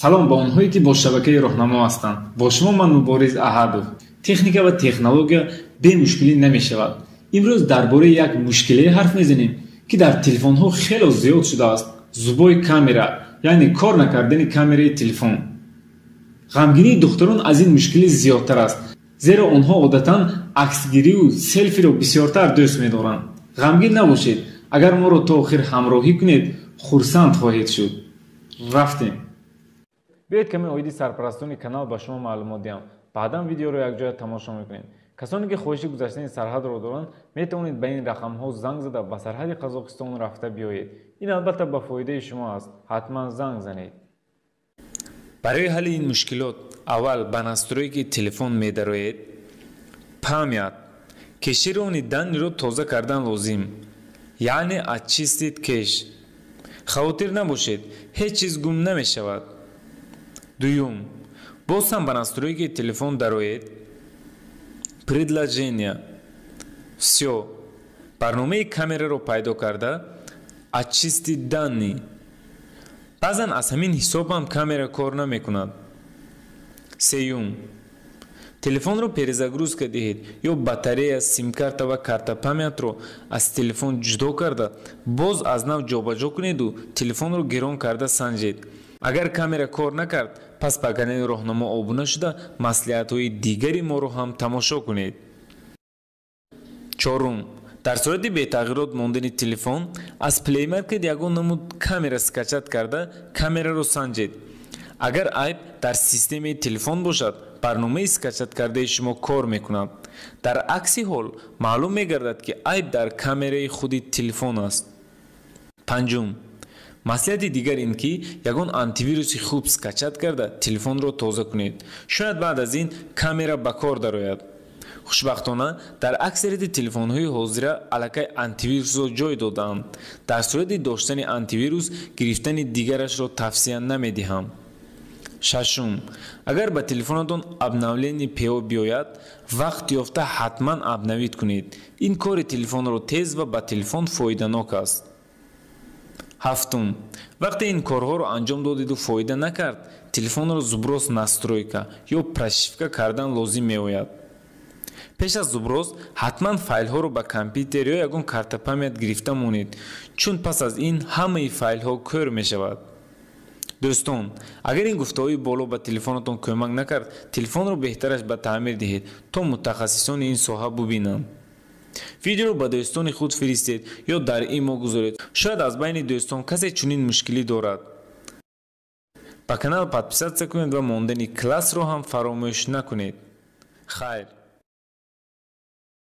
Салом ба онҳое, ки бо шабакаи Роҳнамо ҳастанд. Бо шумо ман Мубориз Аҳадов. Техника ва технология бемушкилӣ намешавад. Имрӯз дар бораи як мушкиле ҳарф мезанем, ки дар телефонҳо хело зиёд шудааст. Сбой камера, яъне кор накардани камераи телефон. Ғамгинии духтарон аз ин мушкилӣ зиёдтар аст, зеро онҳо одатан аксгирию селфиро бисёртар дӯст медоранд. Ғамгин набошед, агар моро то охир ҳамроҳӣ кунед, хурсанд хоҳед шуд. Рафтем. Биёед, каме оиди сарпарастони канал ба шумо маълумот диҳам, баъдан видеоро якҷоя тамошо мекунем. Касоне ки хоҳиши гузаштани сарҳадро доранд, метавонед ба ин рақамҳо занг зада, ба сарҳади Қазоқистон рафта биёед. Ин албатта ба фоидаи шумо аст. Ҳатман занг занед. Барои ҳалли ин мушкилот аввал ба настройки телефон медароед. Память, кеширование данныеро тоза кардан лозим, яъне очистить кеш. Хавотир набошед, ҳеҷ чиз гум намешавад. Дуюм, боз ҳам ба настройки телефон дароед. Приложения, всё, барномаи камераро пайдо карда, очистить данные. Баъзан аз ҳамин ҳисоб ҳам камера кор намекунад. Сеюм, телефонро перезагрузка диҳед ё батарея, симкарта ва карта памятро аз телефон ҷудо карда, боз аз нав ҷобаҷо кунеду телефонро гирон карда санҷед. Агар камера кор накард, пас ба канали Роҳнамо обуна шуда, маслиҳатҳои дигари моро ҳам тамошо кунед. Чорум, дар сурати бетағйирот мондани телефон аз Play Market ягон намуд камера скачать карда, камераро санҷед. Агар айб дар системаи телефон бошад, барномаи скачать кардаи шумо кор мекунад. Дар акси ҳол маълум мегардад, ки айб дар камераи худи телефон аст. Панҷум, маслиҳати дигар ин ки ягон антивируси хуб скачать карда, телефонро тоза кунед. Шояд баъд аз ин камера ба кор дарояд. Хушбахтона, дар аксарияти телефонҳои ҳозира аллакай антивирусро ҷой додаанд. Дар сурати доштани антивирус гирифтани дигарашро тавсия намедиҳам. Шашум, агар ба телефонатон обновление ПО биёяд, вақт ёфта ҳатман обновить кунед. Ин кори телефонро тез ва ба телефон фоиданок аст. Ҳафтум, вақте ин корҳоро анҷом додеду фоида накард, телефонро сброс настройка ё прошивка кардан лозим меояд. Пеш аз сброс ҳатман файлҳоро ба компютер ё ягон карта память гирифта монед, чун пас аз ин ҳамаи файлҳо кӯр мешавад. Дӯстон, агар ин гуфтаҳои боло ба телефонатон кӯмак накард, телефонро беҳтараш ба таъмир диҳед, то мутахассисони ин соҳа бубинанд. Видеоро ба дӯстони худ фиристед ё дар имо гузоред. Шояд аз байни дӯстон касе чунин мушкилӣ дорад. Ба канал подписаться кунед ва мондани классро ҳам фаромӯш накунед. Хайр.